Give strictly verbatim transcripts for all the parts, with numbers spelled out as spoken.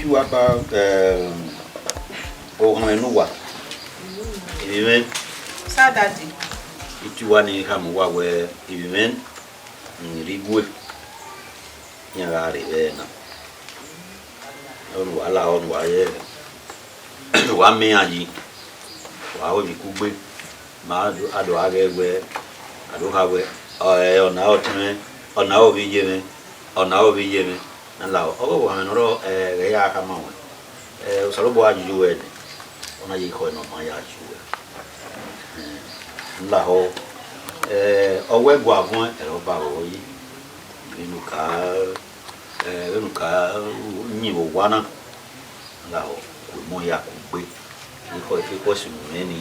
Uwa kpa, eh, ohanmwẹ ne uwa, ivbi mwẹ. Sir, Daddy. Iti uwa ni khama uwa wẹẹ, ivbi mwẹ ni rre igue, iran gha rre vbe ẹre na. Ọni uwa lahọ, ọni uwa ye, uwa miẹn iran yi, uwa ho emwi kugbe. Ma a do gha ghẹ wẹẹ, a do kha wẹẹ, ọ, ẹ, ọna ọtẹn mwẹ, ọna ovbi iye mwẹ, ọna ovbi iye mwẹ. Na lahọ, ọghe ohanmwẹ ne ọ rrọọ, ẹ, ghẹ ya khama ruẹn. Ẹ, Osanobua ya yuyu ruẹ nẹ, ọ na ye ekhọe ne ọ ma ya yuyu ruẹ. Ẹ, lahọ, ẹ, ọ wẹ gua vuẹn, ẹre ọ ba vbe yi. Vbene u ka, ẹ, vbene u ka yin vbe owa na, lahọ, ku emọ hia kugbe. Ekhọe, ekhọe sunu mwẹ ni,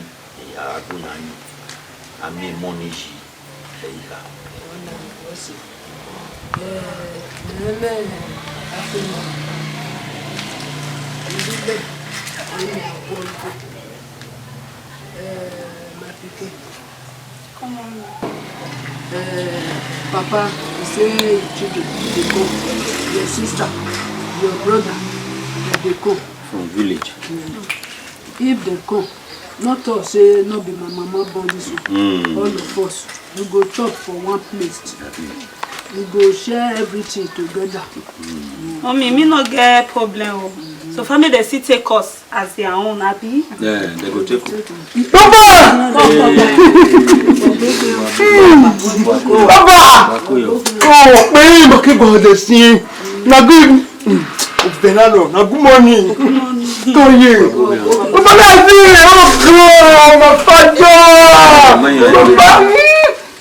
ya gu yan yin, a miẹn emọ ni yi. Ẹi gha. Ọna, ọ si. Eh, mẹ, mẹ, afẹn mẹ. Ibi bẹ, ọni mẹ, ọkọ, ọkọ. Eh, my pikin. Come on. Eh, Papa, he say children dey come. Your sister, your brother, dem dey come. From village. Mm. If dem come, no talk say no be my mama born this one. Mm. All of us, we go chop for one plate. We go share everything together. Mommy, me no get problem o. So far, make dem still take us as their own, abi? Yeah, they go take you. Papa! Papa! Oh, man, my kid go dey see. Na good. Venalo, na good morning. Toye. Papa, na see. Oh, God, my father. Papa.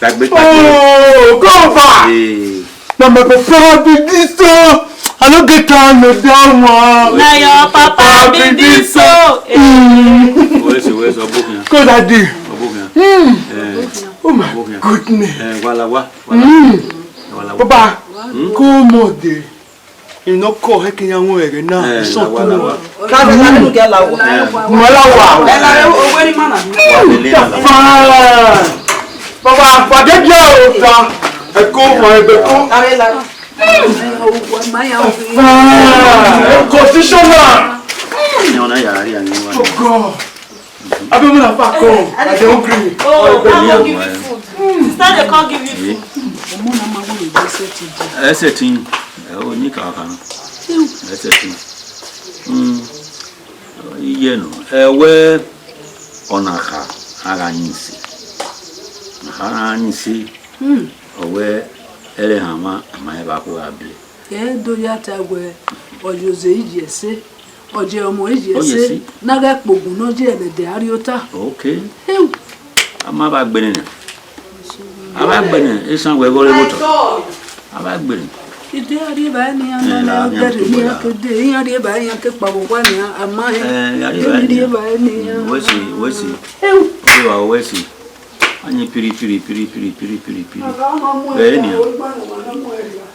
Tagbe, tagbe. Oh, come back. Eh. Na my papa be this o. I no get time with that one. Na your papa be this o. Mm. Where's, where's Obokia? Cause I do. Obokia. Mm. Eh. Oh my goodness. Eh, wala wa, wala. Mm. Wala wa. Papa, come on there. Ino ko he ke ya won ẹghẹ na, eh, sọ lawa, tu lawa. Ka de ka de nu ke lawa. Eh. Mo lawa. Ẹ la re owó ẹni mọ̀nà. Wa lele na. Fine. Baba, pàdé bí o ta. Ẹ kó mọ ẹgbẹ́ kó. Are la. Fine. Ẹ kò sí ṣọ́nà. Ni ọ̀nà yàrá rí àyẹ̀wò wa. Oh God. Abi, una fa come. I dey hungry. Oh, I go give you food. Sister, they can't give you food. Ọmọ na ma wẹrẹ ẹsẹ ti di. Ẹsẹ ti, ẹ o ni ka ka na. Ẹsẹ ti. Mm. Iye no. Ẹ wẹ ọna kha, a gha yin ise. A gha yin ise. Hmm. Ọ wẹ ẹre hama, ama eva ko gha biẹ. Ẹ do ya ta wẹ, ọ ye oze iye ẹse, ọ ye ọmọ iye ẹse, na ghẹ kpogun ne ọ ye ẹmwẹ de a rri ota. Okay. Heu. A ma vba gbene nẹ. A vba gbene, esan wẹ ghe ọre vbe otọ. A vba gbene. Ide a rri evbare ne iran na, eh, na la, ọ iran gẹrẹ to ne iran gbọla. Ke de, iran rri evbare iran ke kpao owa nian, a ma hẹn. Eh, iran rri evbare nian. Wẹ si, wẹ si. Heu. Wẹ si. A yin piri, piri, piri. Vbe nian.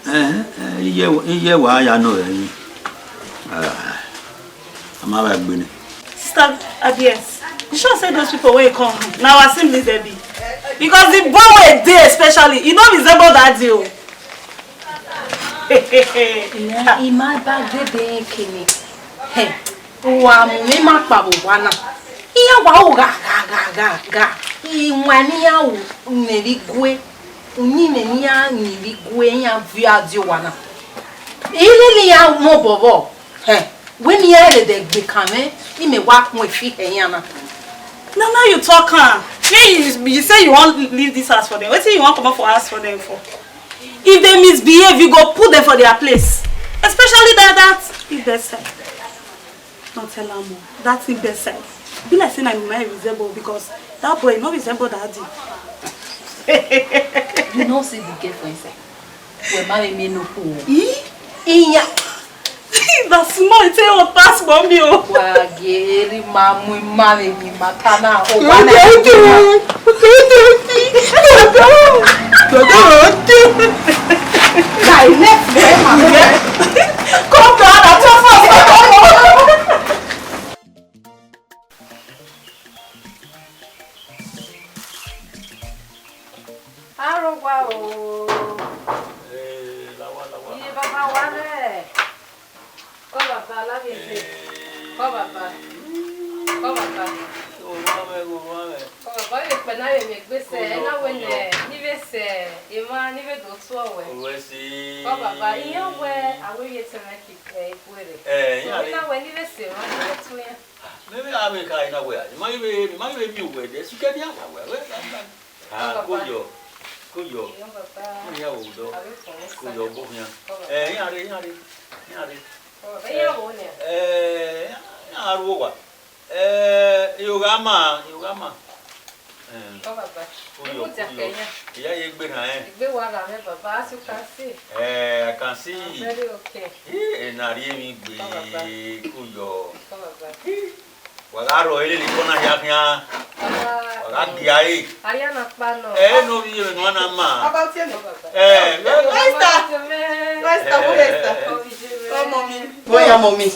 Eh, eh, iye, iye wa ya nọ vbe yin. Ah, a ma vba gbene. Sister Abies, you sure say those people wey come, na our assemblies dem be? Because the boy wey dey especially, e no resemble that day o. Ima, ima ba dede kene. He, uwa mu ne ima kpao owa na. Iran wa ru gha, gha, gha, gha, gha. Iwan ne iran ru ne vbe igue, uyinmwẹ ne iran yin vbe igue, iran viọ adio owa na. Ine ne iran mu obọ vbọ, he, wẹ ne iran rre ẹdẹ gbe kan mwẹ, imẹ wa khuẹn fi hẹ iran na. Na now you talk am. Yeah, you, you say you wan leave this house for them. Wetin you wan comot for house for them for? If they misbehave, you go put them for their place. Especially that, that Ibese. No tell am o. That Ibese. Be like say na my resemble because that boy no resemble daddy. You no see the girl for inside. Wẹ ma vbe miẹn ne okhuo. Ih? Iyan. Na small, e te hot pass mommy o. Wa geri ma mu ima vbe emwi ma ta na. O wa na. Okay, okay, okay. Like next day, ma. Come down, I tell you. Arogua o. Eh, lawa, lawa. Iye baba wa rẹ. Kọ baba, la vbe ete. Kọ baba. Kọ baba. Orhuanmwẹ, orhuanmwẹ. Kọ baba, ọ vbe kpẹ na vbe miẹn egbe sẹ, ẹ na wẹ nẹ, ne I vbe sẹ emwa, ne I vbe do tuẹ wẹ. Wẹ si. Kọ baba, iran wẹ a wẹ vbe etẹn mwẹ ke, ẹ, Ikuere. Ẹ, iran rre. Ọ na wẹ ne I vbe sẹ emwa, ne I vbe tuẹ iran. Mẹ vbe a vbe kha na wẹ a, ne ima ghi vbe, ne ima ghi vbe miẹn uwẹ dẹ, sikẹ ne a wa wẹ, wẹ, wẹ, wẹ. Ah, kọ yọ, kọ yọ. Iran baba. Iran wo dọ. A vbe kpọnmwẹ sa. Kọ yọ, ọgbọ khian. Kọ baba. Ẹ, iran rre, iran rre, iran rre. Kọ baba, iran wo nian? Ẹ, iran ru owa. Ẹ, I gha ma, I gha ma. Ẹ, kọ baba. Kọ yọ, kọ yọ. Iran ye egbe rhan ẹn. Egbe wa gha mwẹ baba, as you can see. Ẹ, I can see. I'm very okay. Ẹ, ena rhie emwi gbe, kọ baba. Kọ yọ. Kọ baba. Wa gha rrọọ lele ikọ na hia khian. Wa gha gia ẹre. Aria na kpa nọ. Ẹ, ne ovbi ẹmwẹ ne ọ na ma. Ọba tie nọ. Ẹ, Esther. Esther, wo Esther. Come, mommy. Bóyá, mommy.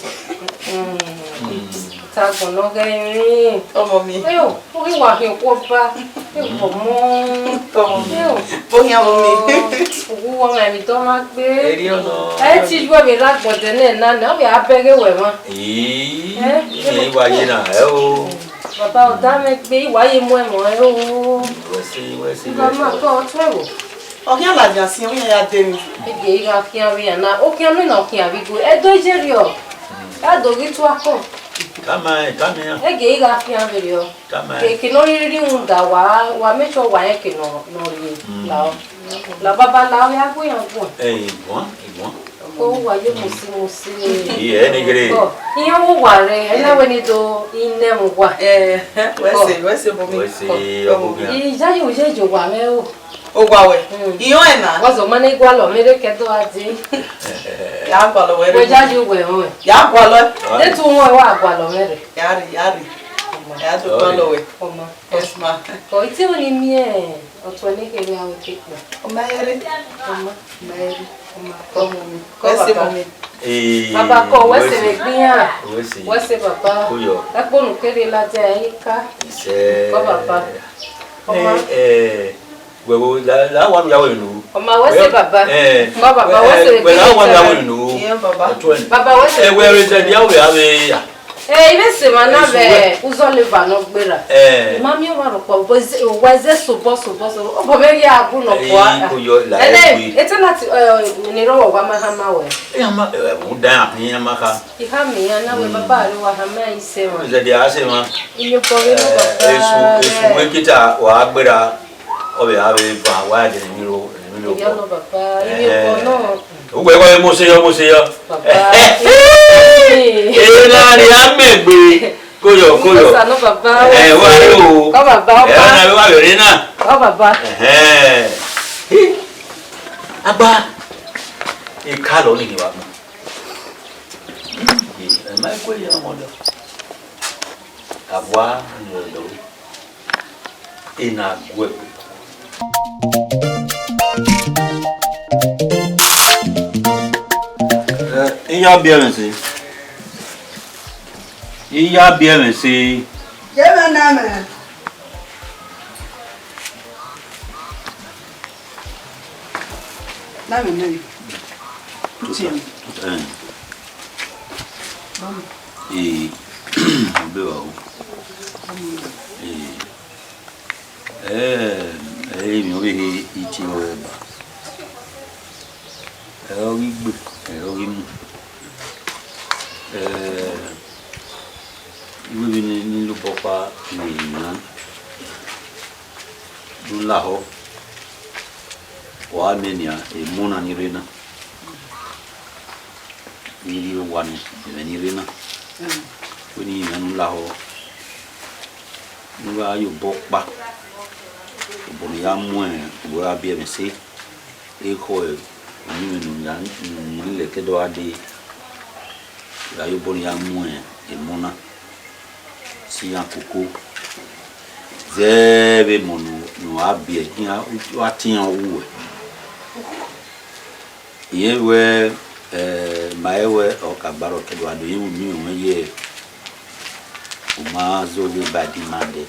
Ta gbọnọ ghe rin. Come, mommy. Ẹ o, orí wa hin kú ọba. Ẹ o, mọ. Come, mommy. Ẹ o. Bóyá, mommy. Owó ọmọ ẹ̀mí tó máa gbé. Ẹ rí ọ̀nà. Ẹ ti ju ẹ̀mí lágbọ̀dẹ náà náà, ọ bẹ abẹ́gẹ́ wẹ̀ wọn. Ii, ẹ wa ye na, ẹ o. Baba, ọda mwẹ gbe, I wa ye mu ẹmwẹ ẹ o. Wẹ se, wẹ se, wẹ se. Mama, kọ ọtun ẹvbo. Ọ khian ladian siẹn, ọ khian ya de emwi. Ege, I gha khian vbe iran na, ọ khian mẹ ne ọ khian vbe igue. Ẹ do je rriọ. Ẹ do ghi tua kọ. Tama, tama iran. Ege, I gha khian vberriọ. Tama. Ke, ke ne ọ rhirhi rhunmwuda wa, wa make sure wa rẹn ke ne ọ, ne ọ rhie lao. La baba la, ọ ya gu iran guan. Ẹ, iguan, iguan. Ko wa yo musi musi. Iye, ẹ ni gere. Ko, iran wo wa rre, ẹ na wẹ ne I do ine mu wa. Ẹ, wẹ se, wẹ se, bomi. Wẹ se, ọbọ gbe. Iya yo ye yo wa mwẹ o. O wa wẹ. Mm. Iran ẹ na. Wa zọ ma ne gualọ mwẹ rre kẹ do a de. Ya gualọ wẹ rre. Wẹ ya yo wẹ o. Ya gualọ. De tu wọn wa gualọ mwẹ rre. Ya rre, ya rre. Ya do gualọ wẹ. Ọmọ. Yes, ma. Ko ite oni miẹn ọtuẹn ne kherhe aro ke kpẹ. Ọma rre. Ọma. Ọma rre. Ọma. Kọ, mommy. Kọ, wẹ se, baba. Mommy. Ee, baba, kọ, wẹ se vbe gbe iran. Wẹ se. Wẹ se, baba. Ko yọ. Ẹkpo ne u kherhe ladian ẹre ka. Isẹ. Kọ, baba. Ọma. Ẹ, ẹ, wẹ wo, la, la wa nu ya wẹ nu. Ọma, wẹ se, baba. Ẹ, kọ, baba, wẹ se vbe gbe iran. Wẹ la wa nu ya wẹ nu. Iye, baba. Ọtuẹn. Baba, wẹ se. Ẹ, wẹ re tẹ dia wẹ a vbe ya. Eh, I vbe sẹ emwa na vbe uzọla eva ne ọ gberra. Eh. I ma miẹn ọmwa rhọkpa, but uwa zẹ sobọ, sobọ, sobọ. Obọ mwẹ ghi a gu nọ kua. Eh, ko yọ la. Ẹnẹ, egbe. Etẹna ti, eh, ni rọ wa ma hama wẹ. Eh, ama, eh, mu da ya, ni ama kha. I hama iran na wẹ, mm, baba rẹ wa hama isẹ emwa. Zẹ dia sẹ emwa. Iyobọ vbe nọ, eh, baba. Esu, esu wẹ kita wa gberra. Ọ vbe a vbe van wa de ni ro, ni ro. Iya nọ, baba. Eh. Iyobọ nọ. Uwẹ wa mose yọ, mose yọ. Baba. Ena ni a mẹ gbe. Ko yọ, ko yọ. Iyobọ sa nọ, baba. Eh, wa yo. Kọ, baba, ọba. Eh, na wa vbe re na. Kọ, baba. Eh. Agba. E ka lọ ni wa. E ma ko ya mo do. Agba ni do. I na gu ẹre. Eh, I ya biẹ mwẹ ẹse. I ya biẹ mwẹ ẹse. Ye mwẹ na mẹ. Na mẹ nẹ. Tuti ẹmwẹ. Eh. Ee, ọ bẹ wa o. Ee. Ẹ, ẹ, emwi ọvbehe I tie ruẹ ba. Ẹ, ọ ghi gbe, ẹ, ọ ghi mu. Ẹ, iwevbi ni, ni lobọ ọkpa vbe rinmwian, do lahọ, wa miẹn nian, emọ na ni rre na. I rhie owa nẹ, ẹmwẹ ni rre na. Mm. Wẹ ne I mwẹ unu lahọ, ne u gha ye obọ ọkpa, obọ ne I ya mu uwẹ gha biẹ mwẹ ẹse, ekhọe uyinmwẹ ne u ya, ne u lele ẹkẹdẹ ọ gha dee, I gha ye obọ ne I ya mu emọ na. Si iran koko, zẹ vbe emọ ne u, ne u gha biẹ, iran, u gha tie iran wu uwẹ. Irẹn wẹẹ, eh, ma rẹn wẹẹ ọ ka gbarọ kẹdua do rẹn uyinmwẹ ruẹn ye, u ma zoghe ba ẹdẹ ima dẹ,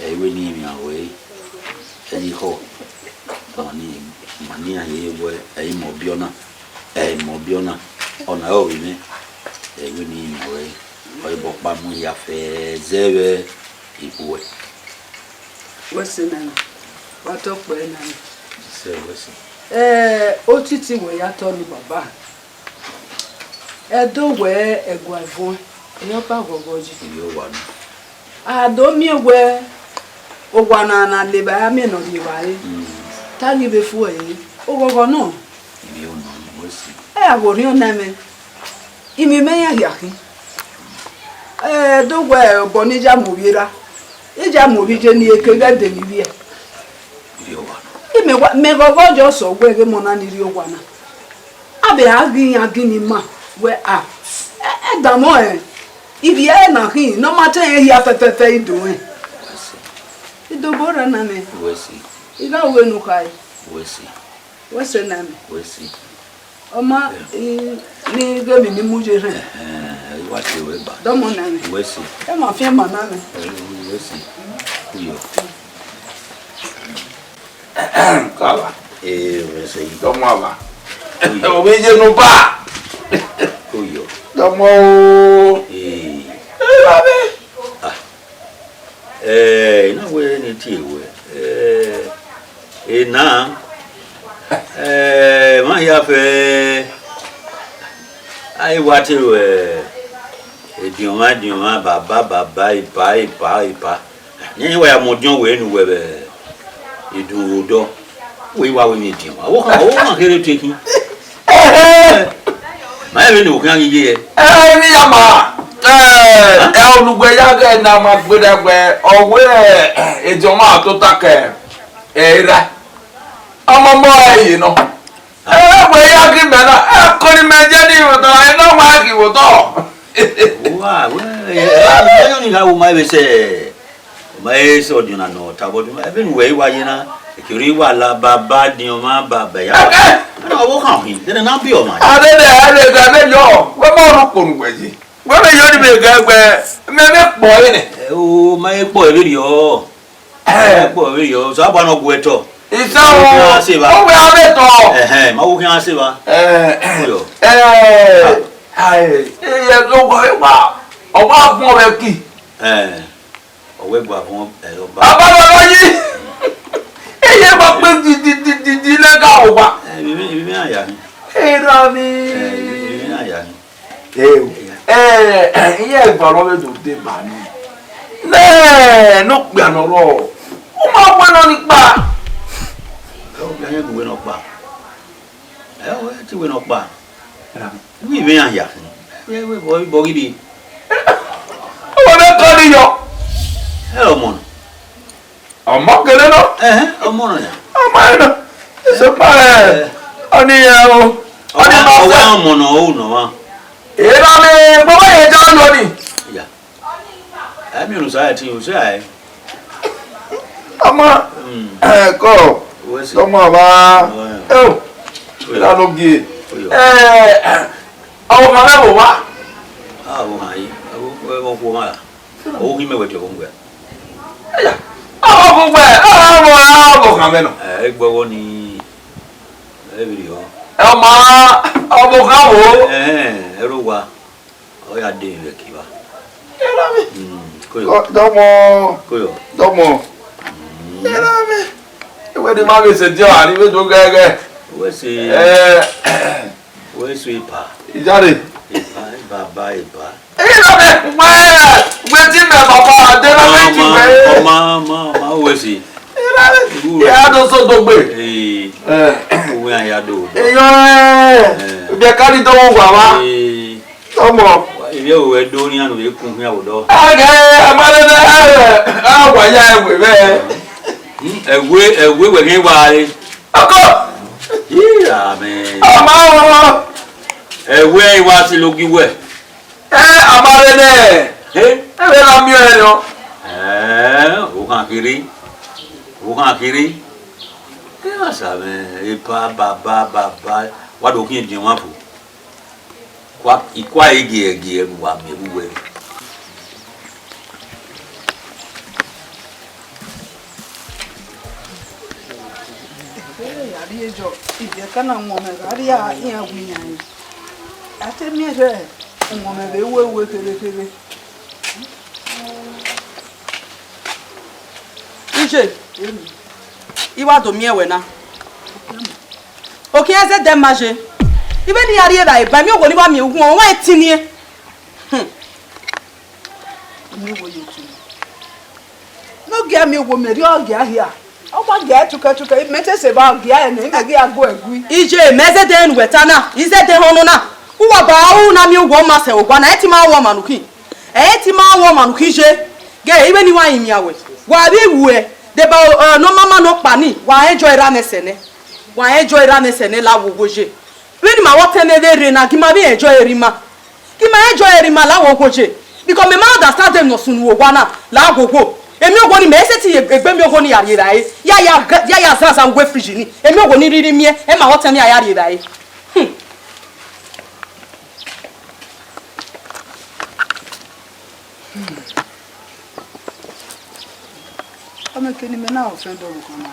ẹ i wẹ ne I mwẹ ruẹ ẹre, ẹ i khọ, ọmwa ne, ọmwa ne iran ye wẹẹ, ẹ i mẹ ọbiọ na, ẹ i mẹ ọbiọ na, ọna ọre ovbi mwẹ. Ẹvbo ni miẹn ruẹ, ọ re obọ ọkpa mu hia fẹ zẹ vbe ikhuẹ. Wẹ sẹ nana, wa tọ kpẹẹ nana. Sẹ wẹ sẹ. Ẹ, otiti wẹ ya tọ ne baba. Ẹdo wẹ ẹguae vuọn, erha ọba ghọghọ yi. Ivbi owa nọ. A do miẹn wẹ owa na na leba ya miẹn ne ọ rri evbare. Mm. Te a ghi vbe fu ẹre, oghọghọ nọ. Ivbi owa nọ, wẹ sẹ. Ẹ, a vbe orhiọn na mwẹ. Imẹ imẹ iran hia khin. Ẹ, do wẹ obọ ne I ya mu ovbi erha, I ya mu ovbi iye ne I ke ghẹ de ne ivbiẹ. Imẹ wa, mẹ ghọghọ yọ sẹ wẹ ghe emọ na ni rri owa na. A vbe a ghi iran ghi ni ma wẹ a, ẹ, ẹ danmwẹ ọnrẹn, ivbiẹ na khin ne ọ ma te rẹn hia fẹfẹfẹ ido rẹn. Idobo ra na mwẹ. Wẹ sẹ. I gha ru vbene u khare. Wẹ sẹ. Wẹ sẹ na mwẹ. Wẹ sẹ. Ọ ma, I, ne I ghe emwi ne I mu ye rhẹn. Ẹhẹn, I wa tie ruẹ gba. Dọmọ na mwẹ. Wẹ sẹ. Ẹ ma fian ma na mwẹ. Ẹ, wẹ sẹ. Uyo. Kaba. Ee, wẹ sẹ. Dọmọ aba. Uyo. Ovbi iye ne u ba. Uyo. Dọmọ o. Ee. Ee, babe. Ah. Eh, I na wẹ ne I tie ruẹ, eh, ena, eh, emwa hia fẹ, a i wa te ru, eh, ediọn mwa, ediọn mwa, baba, baba, epa, epa, epa. Rẹn wa ya mu ọdiọn wẹ ne uwẹ vbe idunmwu odọ. Wẹ i wa wẹ emwi ediọn mwa. Ọvbokhan, ọvbokhan kherhe te khin. Ẹhẹn. Ma rẹn vbene okhian ghi ye hẹ. Ẹ, emwi ya ma. Ẹ, ẹ, onugbe ya ghẹ ne a ma gberra ẹguẹ, ọ wẹ, ediọn mwa tota kẹ, ẹ, erha. Ọmọ mọ ẹ ye nọ. Ẹ, wẹ ya ghi mẹ na, ẹ, ko ni mẹ je ni vbe otọ, ẹ, nọ wa ghi vbe otọ. Wa, wẹ, ẹ, ẹ, ẹ, ni gha wo ma vbe sẹ. Ma he sẹ ọdiọn na nọ ta vbe ọdún, ẹvbo ne uwẹ i wa ye na, ekherhe i wa la baba diọn mwa baba ya. Ẹna ọvbokhan hin, dẹnẹ na biẹ ọmwa. Adede, ẹvbo ẹgbẹ vbe yọ, wẹ ma ọrhọ ukpo ne uwẹ ye. Wẹ vbe yọ ni vbe ga ẹgbẹ, mẹ vbe kpọ ẹre nẹ. Ẹ o, ma he kpọ ẹre rriọ. Ẹ. Ma he kpọ ẹre rriọ, Osanobua ne ọ gu ẹre tọ. Isa o, ma wo khian se evba. Ọ wẹ a vbe tọ. Ẹhẹn, ma wo khian se evba. Ẹ, ẹ, ẹ, ẹ, ẹ, ọgua, ọgua bun ọvbẹ ki. Ẹ. Ọ wẹ gua vuọn ẹre ọba. Abalọ yi. Eye ma kpe didididi lẹga owa. Ẹ, emwi, emwi iran ya ni. Erha ni. Ẹ, emwi iran ya ni. Eo. Ẹ, iye ẹgba ọre ọ vbe do deba ni. Nẹ, ne okpia ne ọ rrọọ. U ma wẹ nọ ni kpa. Ẹ, okpia yan gu wẹ nọ kpa. Ẹ, ọ te wẹ nọ kpa. Erha ni. Wẹ ivbi iran hia khin. Ẹ, wẹ bọ, bọ ghi rrie. Ọ wẹ vbe kọ ni yọ. Ẹ, ọmọ nọ. Ọmọ kele nọ. Ẹhẹn, ọmọ nọ ya. Ọmọ nọ. Sokpan ẹ, ọni ẹ o. Ọni ma fẹ. Ọmọ nọ o nọ wa. Erha ni, baba ye ja lo ni. Ya. Ẹ mi unu sa ẹ ti unu sa ẹ. Ọmọ. Mm. Ẹ kọ. Wẹ si. Ọmọ wa. Ọmọ ya. Ẹ o. Oyo. Erha no gie. Oyo. Ẹ, ọmọ kan mẹ wo wa. A wo ma yi. Ẹ wo, ẹ wo ku ma la. Ọ ghi mẹ wẹ tie ọvbokhan wẹ. Ẹya, ọvbokhan wẹ, ọvbokhan, ọvbokhan mwẹ nọ. Ẹ, egbe ọvbọ ni, ẹ vberriọ. Ẹ ma, ọvbokhan wo. Ẹhẹn, ẹrọ owa, ọ ya de vbe ẹki evba. Erha ni. Mm, koyo. Dọmọ. Koyo. Dọmọ. Mm. Erha ni. Iwẹ ni ma vbe sẹ diọ, a ni vbe do gẹgẹ. Wẹ sẹ. Ẹ. Wẹ sẹ epa. Ijare. Epa, baba, epa. Ina mẹ, wẹ, wẹ ti mẹ baba, de na mẹ ti wẹ. Ọma, ọma, ọma, wẹ si. Ina mẹ, ya do so do gbe. Ee. Eh. Uwe a ya do. Eyo, eh. Eh. Bi ka ni do wa wa. Ee. Ọmọ. Ibi ẹvbo wẹ do ni anu vbe kun hin abo dọ. Ẹgẹ, agbadede, ẹ, a wa ya ẹwe vẹ. Hmm, ẹwe, ẹwe wẹ ghe wa re. Ọkọ. Ira mẹ. Ọmọ ọmọ. Ẹwe wa si logi wẹ. Ẹ, agbadede. He? Ẹ vbe na miẹn ẹre nọ. Ẹ, o khan kiri. O khan kiri. Ẹ, asa mẹ, epa, baba, baba. Wa do khian ediọn mwa fo. Kua, I kua egiẹgiẹ ne uwa miẹn vbe uwẹ. Ẹ, a rhie jọ, ivbi ẹka na wọn mẹ gha rhie iran gu iyan ẹre. A te miẹn rẹ, Ọmọ mwẹ vbe ru ẹre kherhe kherhe. Iye, I wa do miẹn wẹ na. Okhian zẹdẹ ma ye. I vbe ne I ya rrie evbare ba, emiowo ni wa miẹn ugbọn, wa ẹtin niẹn. Hmm. Emiowo ye otu. Ne ọ gia miẹn uwu mẹ rrie ọ gia hia. Ọ wa gia tukẹtukẹ, mẹ te sẹ evba ọ gia ẹnẹ, imẹ ghi a gu ẹgui. Iye, mẹ zẹdẹ ne uwẹ ta na, I zẹdẹ họn nọ na. Uwa ba ru na miẹn uwu ọma sẹ owa na, ẹ ti ma wọ ọmwa nukhin. Ẹ ti ma wọ ọmwa nukhin ye. Ghe, I vbe ne I wa rinmwian wẹ. Wa vbe ru ẹe, deba, eh, ne ọ ma ma nọ kpa ni, wa rẹn jọ erha mwẹ sẹ nẹ. Wa rẹn jọ erha mwẹ sẹ nẹ la wo wo ye. Vbene ima vbe ọtẹn mwẹ vbe rre na, gi ima vbe rẹn jọ erha ima. Gi ima rẹn jọ erha ima la wo wo ye. Because mẹ ma understand dem ne ọ sunu owa na, la wo wo. Emiowo ni mẹ i sẹtin ye egbe emiowo ni ya rrie evbare. Ya ya, ya ya zan zan uwu fridge ni. Emiowo ni rhirhi miẹn, ẹ ma vbe ọtẹn mwẹ a ya rrie evbare. Hmm. Ọmọ kene imẹ na offend ọvbokhan na.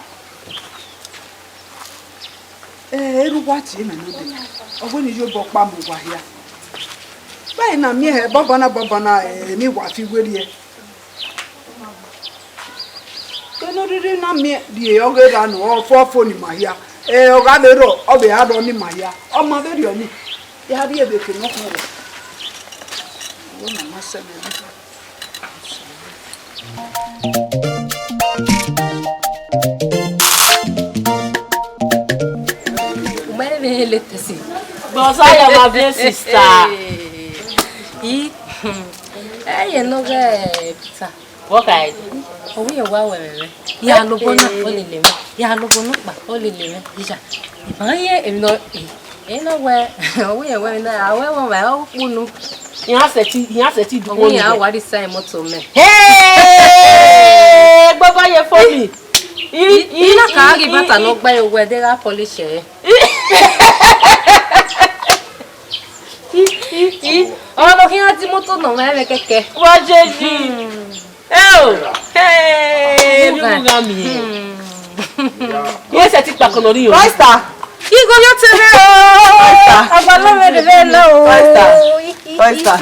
Eh, erha uwa tie mẹ node. Ọ wẹ ne I ye obọ kpa mu uwa hia. Vbe I na miẹn hẹ bọbọ na, bọbọ na, eh, ne I wa fi werriẹ. Kene rhirhi na miẹn rhie ọghe erha nọ, ọ fo, ọ fo ne ima hia. Eh, ọ gha vbe rrọọ, ọ vbe a rrọọ ne ima hia. Ọ ma vberriọ ni, ya rrie vbe eke nọkhọn rre. Ọvbokhan ma sẹ mẹ nẹ. Umẹ vbe latest. But I am a big sister. I, ẹ ye ne ọ ghẹ Peter. Vbọ kha ẹe? Ọ wẹ irẹn wa wẹ mwẹ. Ya lobọ na, ọ lele mwẹ. Ya lobọ nọkpa, ọ lele mwẹ. Iya, ima ye emwi nọ, e, e na wẹ, ọ wẹ irẹn wẹ mwẹ na, a wẹ mwẹ ọmwa, ọ kpunu. Iran sẹtin, iran sẹtin du. Ọ wẹ irẹn a wa rhie isa ẹmwẹ otọ mẹ. Hey! Gbogbo ye fo mi. I, I, I na ka ghi bata ne ọ gbe ye owẹ, de gha polish ẹre. I, I, I, ọmọ ne ọ khian di imoto nọ mwẹ ẹmwẹ kẹkẹ. Wa jeje. Hmm. Eo! Hey, mi wu gha miẹn. Hmm. Iye sẹtin kpakọ nọ rri o. Pastor. Igho yo te rre o. Pastor. Agba lọ mwẹ rre na o. Pastor. Pastor.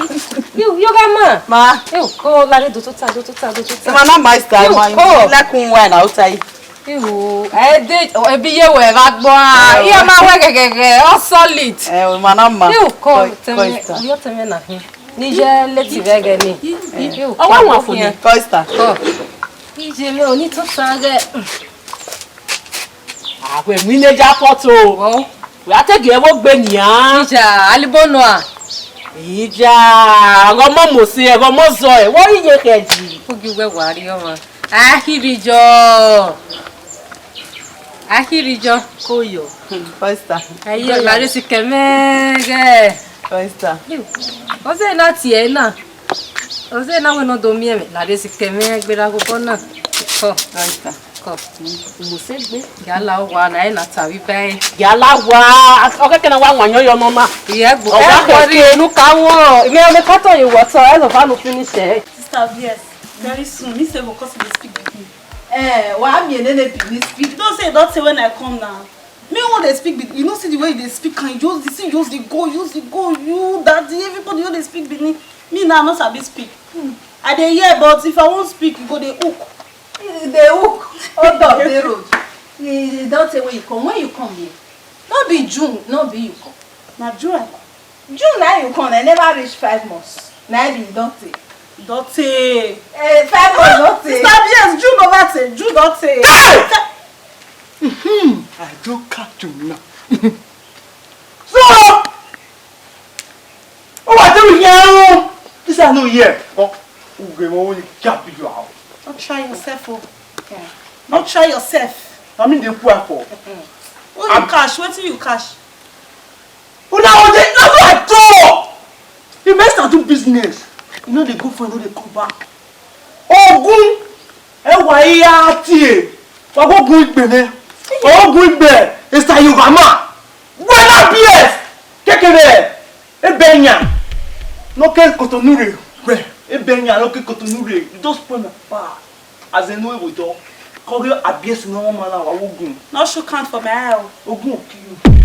Yo, yo gha ma. Ma. Yo, ko la re do tota, do tota, do tota. Ma na Master, yo, ma ko. Like un wine outside. Iwu, ẹ de, ebi ye wẹ vbe agbọn a, iye ma wẹ gẹgẹgẹ, ọ solid. Ẹ, ọ ma na ma. Iwu kọ, tẹmẹ, oyọ tẹmẹ na hin. Ni ye leti vbe ẹghẹ ni. Iwu, ọ wa wan fo ni. Kọ Esther. Kọ. Iye mẹ, oni to san ghẹ. Àwẹ̀ mú iná ẹja pọ̀ tó. Wẹ́ á tẹ̀gì ẹ̀wọ́ gbé nìyàn. Ìjà, alibó nọ à. Ìjà, ọmọ mòsí ẹ̀, ọmọ zọ ẹ̀, wọ́n rí iye kẹ̀jì. Ogi wẹ̀ wà rí ọmọ. Akhirijọ. Akhirijọ. Kò yọ. Pastor. Ayé ọ̀la rẹ̀ sì kẹ̀mẹ́gẹ́. Pastor. Ọ̀sẹ̀ náà tiẹ̀ náà. Ọ̀sẹ̀ náà wẹ̀ náà do miẹ̀mẹ̀. Làdé sì kẹ̀mẹ́ gbéra gbogbo náà. Kọ. Pastor. Kọ. Mose gbe. Yàrá wa na ẹ̀ na tàbí báyìí. Yàrá wa. Ọkẹ́kẹ́ náà wà wọ̀nyọ́ yọ nọ́mà. Ìyá gbọ́. Ọ̀gá ẹ wọ rí kẹ̀kẹ́. Inú ká wọ̀. Ìyẹn omi kọ́tọ̀ yìí wọ̀ tọ́ ẹ lọ fà lù finish ẹ̀. Sister V S, very soon, me sef go come dey speak with you. Eh, wa mi ene ne bi ni speak. You know say e don tey when I come now. Me wan dey speak Benin. You know see the way you dey speak am, you just, the thing just dey go, you just dey go, you, daddy, everybody just dey speak Benin. Me now, I no sabi speak. Hmm. I dey hear, but if I wan speak, e go dey hook. E dey hook. Hold up, dey road. E don tey when you come. When you come here? No be June, no be you come. Na June I come. June na you come, I never reach five months. Na I be don tey. Don tey. Eh, five months don tey. Sister V S, June never tey. June don tey. Hey! Hmm, I don catch you now. So, what do you hear? This I know here. Oh, okay, well, you can't be your house. Don't try yourself, oh. Yeah. Don't try yourself. I mean, they poor for. Mm-mm. What you cash? Wetin you cash? Una go dey, no do at all. Investors do business. You no dey go for, you no dey come back. Ogun, ẹ wà yí á tiẹ̀. Wa go gun igbe nẹ. Wa go gun igbe. Esa Yoruba man. Wẹ na B S. Kekere. Ebe yan. No ke Cotonou re. Wẹ. Ebe yan, no ke Cotonou re. You just spoil my bar. As in, no, we don't. Koghe abuse no man la wa ogun. No shook hand for my eye o. Ogun o kill you.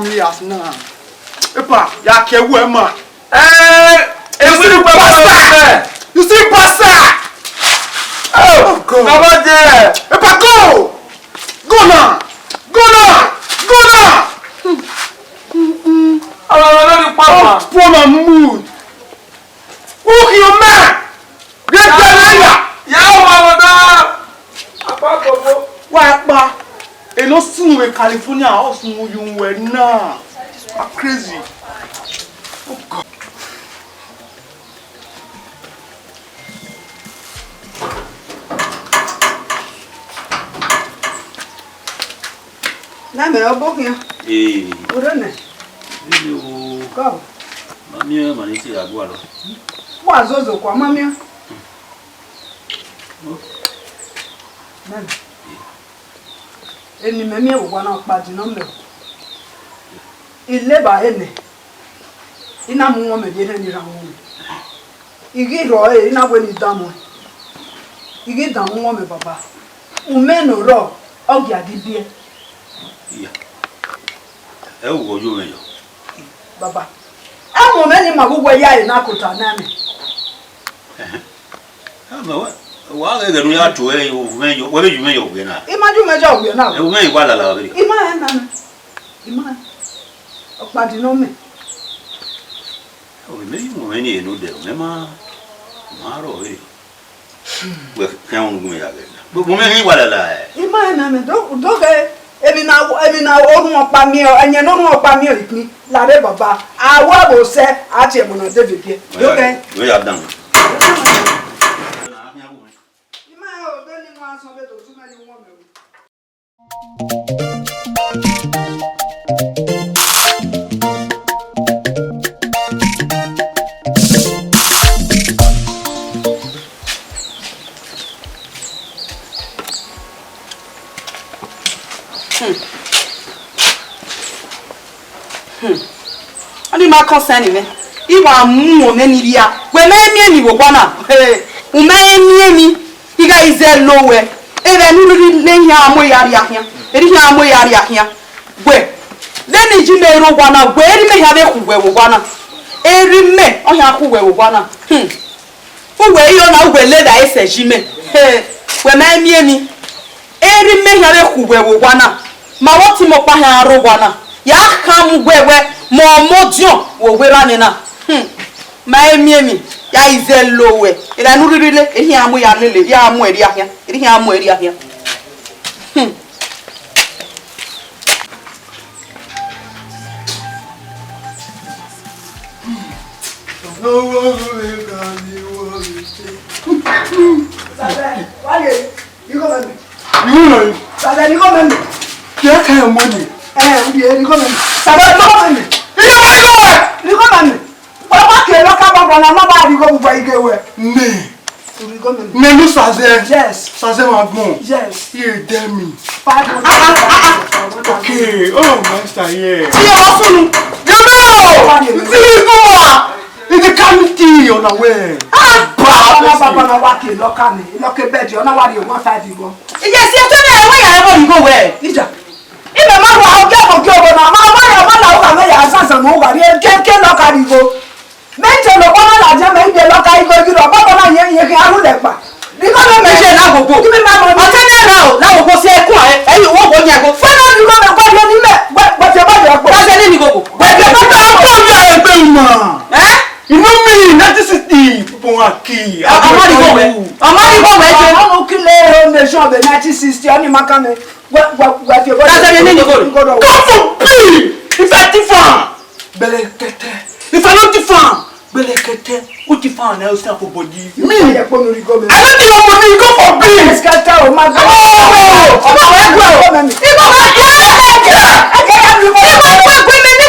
family house now. Epa, ya ke wu ẹ ma. Eh, you see bastard! You see bastard! Oh, God. Baba there. Epa, go! Go now! Go now! Go now! Ọ̀rọ̀ lórí pàmò. Don't spoil my mood. Who kill your man? Get the liar! Yàwó bàbá. Apá kòkó. Wa pa. Eno sunu vbe California, ọ sunu yu wẹ na. You are crazy. Oh, God. Na mẹ ọbokhian. Ee. Oro nẹ. Ee o. Kọ. Ma miẹn ma ni te a gualọ. Wa zozo kua ma miẹn. Nene. Eni mẹ miẹn vbe owa na ọkpa dinọ mẹ. I leba ẹre nẹ, I na mu uhunmwu mẹ ye erhẹn ni rhan uhunmwu mẹ. I ghi rrọọ ẹre, I na wẹ ne I danmwẹ. I ghi danmwẹ uhunmwu mẹ baba. Umẹ ne ọ rrọọ, ọ gia ghi biẹ. Iya, ẹ ru wẹ ọ yo mwẹ yọ. Baba, ẹ mu mwẹ ne ima vbe uwu ẹre ya re ne a kota na mẹ. Ẹhẹn. Ama wa, wa ghẹ ghẹ ne u ya tuẹ, u mwẹ yọ, wẹ vbe yu mwẹ yọ wẹ na. I ma yu mwẹ yọ wẹ na. Ẹ, u mwẹ i wa lala vbe. I ma rẹn na mẹ. I ma rẹn. Ọkpa dinọ mẹ. Ọ mẹ yi mu mwẹ ni eno dẹ, mẹ ma, ma rọ vbe. Wẹ khian unu gun ya ghẹ. Bo mẹ i wa lala ẹ. I ma rẹn na mẹ, do, do ghẹ, emwi na, emwi na orhunmwu ọkpa miẹn, ẹyẹn ne orhunmwu ọkpa miẹn ikpin, lare baba, a wa vbe osẹ, a tie ẹmwẹ na de vbe biẹ. Do ghẹ. Wẹ ya dan. I ma rẹn o, de ni wan sọn vbe do tu mẹ ni wọn mẹ o. Hmm. Hmm. Ọni ma concern mwẹ. I wa mu ọmọ ni rria. Wẹ ma i miẹn emwi vbe owa na. He, u ma i miẹn emwi. I gha i zẹ lo wẹ. Erha ne u rhirhi ne iran mu ya rria khian. Erha iran mu ya rria khian. Wẹ, vbene I ji mẹ rre owa na, wẹ erha imẹ hia vbe khu wẹ vbe owa na. Erha imẹ ọ hia khu wẹ vbe owa na. Hmm. Uwẹ i re ọna, uwẹ lele ẹre sẹ yi mẹ. He, wẹ ma i miẹn emwi. Erha imẹ hia vbe khu wẹ vbe owa na. Ma vbe ọtẹn imẹ ọkpa hia rre owa na. Ya khama uwẹ wẹ, mẹ ọmọ odiọn vbe owa erha mwẹ na. Hmm. Ma i miẹn emwi, ya i zẹ lo wẹ. Erha ne u rhirhi le, erha iran mu ya lele, ya mu ẹre rria khian. Erha iran mu ẹre rria khian. Hmm. Sabe, wale, digo mami. Ìwọ lọ yìí. Sabe, digo mami. Kí ẹ ká ẹ mọ ni. Eh, digo mami. Sabe, digo mami. Ìwọ lọ yìí. Digo mami. Wẹ wa ke lọ ka baba na, ma ba digo bu ba ige wẹ. Nẹ. Digo mami. Nẹ lu sazẹ. Yes. Sazẹ ma gbọn. Yes. Iye dẹ mi. Five hundred. Okay. Oh, master, yeah. Ti ẹ wọ sunu. Yọmọ! Ti igun wa! Iti kamiti ọna wẹ. Ah! Ba ọna baba na wa ke lọka ni, lọka bẹdi, ọna wa rhie one five igho. Iye si ẹtẹ ne ẹwẹ ya ẹbọ ni igho wẹ. Ija. Imẹ ma wa oge oge ogo na, ma wa ya ma la uwa me ya zazan mu uwa rhie ke ke lọka rhie igho. Me te lo kpọmọ ladian mẹ, I de lọka igho ghi rọ, bọbọ na yẹn yẹn khian ru lẹkpa. Biko mẹ mẹ. Ije na gogo. Ọtẹn na ra o, na gogo si ẹkun ẹ, ẹ yẹ wo wo yan go. Fẹ na biko mẹ kọ ni mẹ, wẹ wẹ fi ọba yọ gbo. Wẹ fi ni gogo. Wẹ fi ọba yọ gbo. Ẹ? You know me, nineteen sixty, people want key. Ọmọ ni gogo. Ọmọ ni gogo ẹ jẹ. Ọmọ kí lè ro nation of the nineteen sixty, ọ ni ma kàn mẹ. Wẹ wẹ wẹ fi ọba yọ gbo. God forbid! If I thief am, Belekete. If I no thief am, belekete. Who thief am na, you stand for body. Me. I no thief am. Money, you go for beans. Belekete o, ma go. Oh, oh, oh, oh, oh, oh.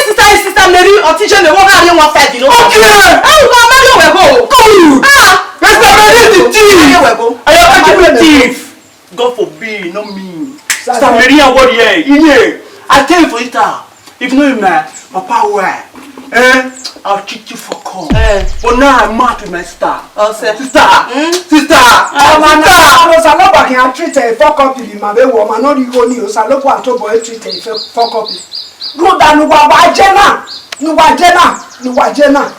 Sister, sister Mary, ọtí jẹ́ mi, wọ́n bá rí wọn fẹ́ dì lọ. Okay. Ẹ wọ́n máa ń lọ wẹ̀ bò. Come. Ah. Mister Mary is the thief. Máa ń lọ wẹ̀ bò. I am actually thief. God forbid, not me. Sister Mary, what here? In here. I tell you for it, ah. If not my papa were, eh, I'll treat you for come. Eh. But now I'm mad with my sister. Oh, sir. Sister, mm? Sister, ah, man, sister. Osanobua can treat a fuck up in my way, woman, not you go near Osanobua to boy treat a fuck up. Rhoda, nuwa wa jena, nuwa jena, nuwa jena.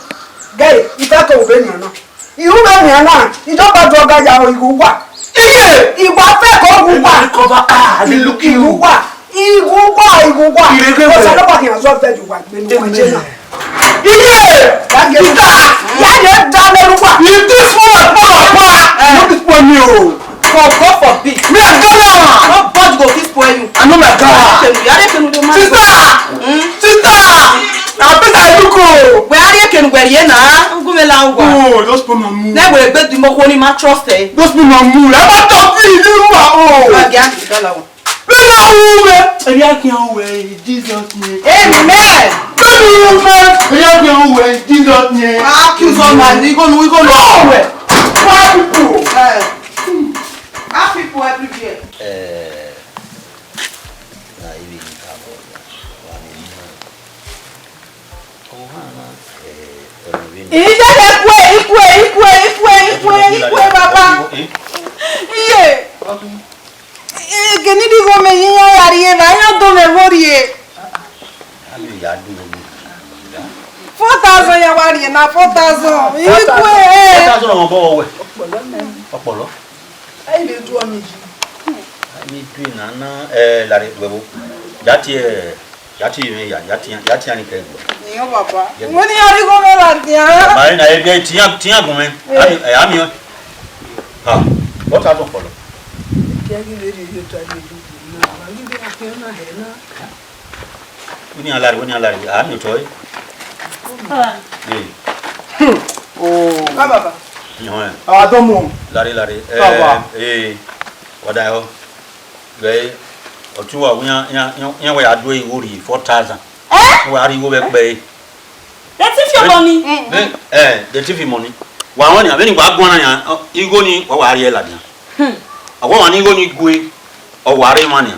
Gay, if I go over here now. Iru vbe nian na, I just about to order ya igho uwa. Iye! Iwa fẹ ko wu uwa. They cover her, they look you. Igho uwa. Igho uwa, igho uwa. Ire ghe wẹ. Osanobua can resolve that you want me no one. Amen. Iye! That girl. Ita! Ya ye da me uwa. You this woman, papa, papa. Eh. No this one, you. God, God forbid. Me, I tell her. Nobody go fit spoil you. I know my God. Sister! Mm. Sister! I bet I look oh. Wẹ a rhie kenu wẹ rhie na, ngu mwẹ la uwa. Oh, just put my mood. Ne wẹ egbe di mo khuo ni ma trust ẹ. Just put my mood. I want to feel you, ma, oh. Wa gẹ a ti dọla wa. Be na uwe. Eri a kian uwe, Jesus name. Amen. Be na uwe. Eri a kian uwe, Jesus name. Accuse all my, we go, we go. No, we. Poor people. Eh. Bad people everywhere. Eh, na iri ni ka mo ya. Wa ni na. Ije de kue, ikue, ikue, ikue, ikue, ikue, baba. Iye. Keni di gho me yin ya ya rrie na, ya do me vbo rrie. Four thousand ya wa rrie na, four thousand. Ikue, eh. Four thousand ọmọ bọ wẹ. Ọpọlọ. Ai, me du ọmọ yi. Ai, me du na na, eh, lare, wẹ vbo. Ya tie, ya tie mwẹ ya, ya tie, ya tie ni kẹ gbe. Iyo, baba. Wẹ ni ya rhie igho mwẹ ra dia. Ma na, e tie, tie gun mwẹ. Eh. Ami, eh, ami o. Ha, what happened, Polo? Kia gi vbe rhie otọ ni du na, ma gi vbe akhian na hẹ na. Wẹ ni a lare, wẹ ni a lare, a miẹn otọ ẹre. Ah. Ee. Oh. Ka baba. Yan ẹn. Adọmọ. Lare, lare. Baba. Ee, ee. Wa da ho. Ghe, ọtuwa, iran, iran, iran, iran wẹ ya do igho rhie four thousand. Eh? Wa rhie igho vbe ẹkpẹ ẹre. They thief your money. Vbe, eh, they thief your money. Wa rẹn ọnii, vbene wa guan na yan, igho ni wa wa rhie ladian. Hmm. Ọ wa wa ne igho ni gue, ọ wa rre emwa nian.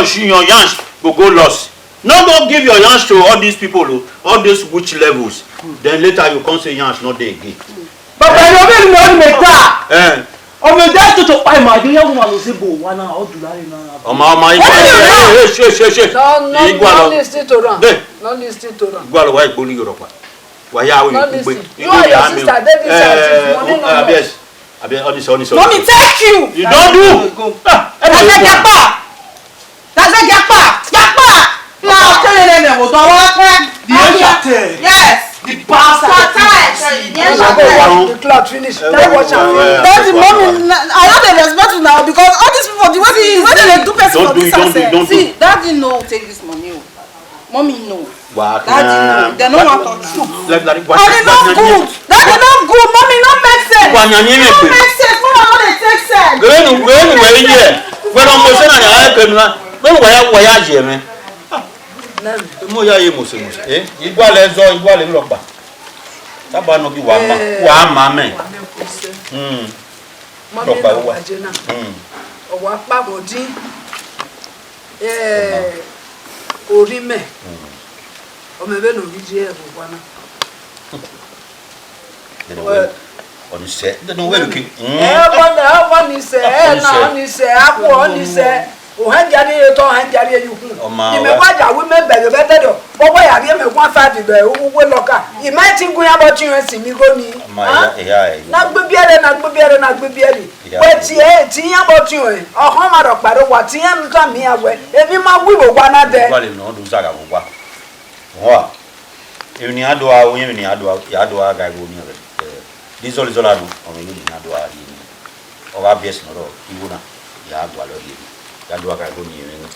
your sh- your yansh go go lost. No go give your yansh to all these people o, all these witch levels. Then later you come say yansh no dey again. Baba, you really know me ta. Eh. Ọmọ ẹja tó tó pa ìmọ̀ àjọ yẹn wọ́n máa lọ sí bò wá náà, ọdún láàrin náà. Ọmọ ọmọ yìí. What do you mean? Ṣe ṣe ṣe. No, no, Igua no lọ. Listen to them. Bẹ́ẹ̀. No listen to them. Igua lọ wá ìgbóni Yorùbá. Wàyà àwọn No ìkúgbé. Listen. You and your sister, they decide if money no more. Abeg, abeg, honest, honest, Mommy, honest. Take you. You don't do. Go. Ah, ẹ má That's a lọ. Japa. That's a Japa. Japa. Now, tell them what the Asia tell. Yes. The bastard. Yes. Yes. The cloth finish. Now watch out. Daddy, Mommy, I don't dey respect you now because all these people, the way they, the way they do person for this house. Don't do it, don't do it, don't do it. See, Daddy no take this money o. Mommy no. Daddy no, they no want to do. Daddy no good. Daddy no good. Mommy no make sense. No make sense. Mommy no dey take sense. Wenu, wenu, wenu ye. Wenu mo se na na ke na. Wenu wa ya, wa ya ye me. Mo ya ye mo se mo se. Eh, igua lẹ zọ, igua lẹ rọkpa. Taba nọ ghi wa ma, wa ma mẹ. Hmm. Mọmi Rọkpa na uwa. Wa je na. Hmm. Ọ wa kpa vbe ọdin. Eh, orhi mẹ. Hmm. Ọ mẹ vbene ọ ghi ye ẹvbo owa na. Dede wẹ, ọni sẹ, dede wẹ leke. Hmm. Eh, ọbọ na, ọbọ ni sẹ, eh, na ọni sẹ, akhuẹ ọni sẹ. Ohẹn dia rhie otọ, ohẹn dia rhie ye ukhun. Ọ ma, I mẹ wa ya wi mẹ bẹghe vbe ẹdẹdọ, vbe ọ wa ya rhie mẹ one five vbe uwu lọka. I ma ti gun iran vbe ọtiọnrẹn si mi igho nii. Ọ ma, ehia, ehia, ehia. Na gbe ibiẹre, na gbe ibiẹre, na gbe ibiẹre. Ehia. Wẹ tie, tie iran vbe ọtiọnrẹn. Ọkhọn ma rhọkpa rre owa, tie iran ne u tama iran wẹ, emwi ma wi vbe owa na dẹ. Wa le nọ do zagha vbe owa. Hua, emwi ne iran do gha ru, emwi ne iran do gha, ya do gha gha igho nii, eh, de izọla izọla nọ, ọ mwẹ igho ne iran do gha rhie nii. Ọ gha biẹ ẹse ne ọ rrọọ, igho na, ya gualọ rhie nii, ya do gha gha igho nii ẹmwẹ na.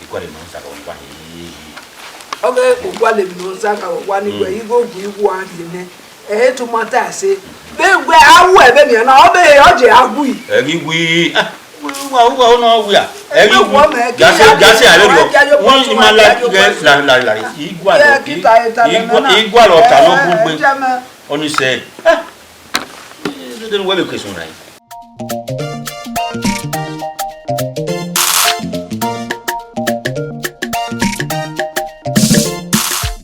I gualọ emwi ne ọ zagha vbe owa hiehiere. Ọ ghe u gualọ emwi ne ọ zagha vbe owa ni wẹ, igho gu igho a rhie nẹ. Ẹ i tu ma ta ẹse. Vbe wẹ a wu ẹvbe nian na, ọ vbe he ọ je a wi. Ẹ ghi wi, ah, uwa, uwa, ọ nọ wia. Ẹ ghi wi. Ẹ wọ mẹ, gas, gas, a vbe rọ. Wọn ma la, la, la, la, la, igua lọ, igua, igua lọ ta nọ gbogbe. Ọni sẹ. Ah, de, de, wẹ vbe question na.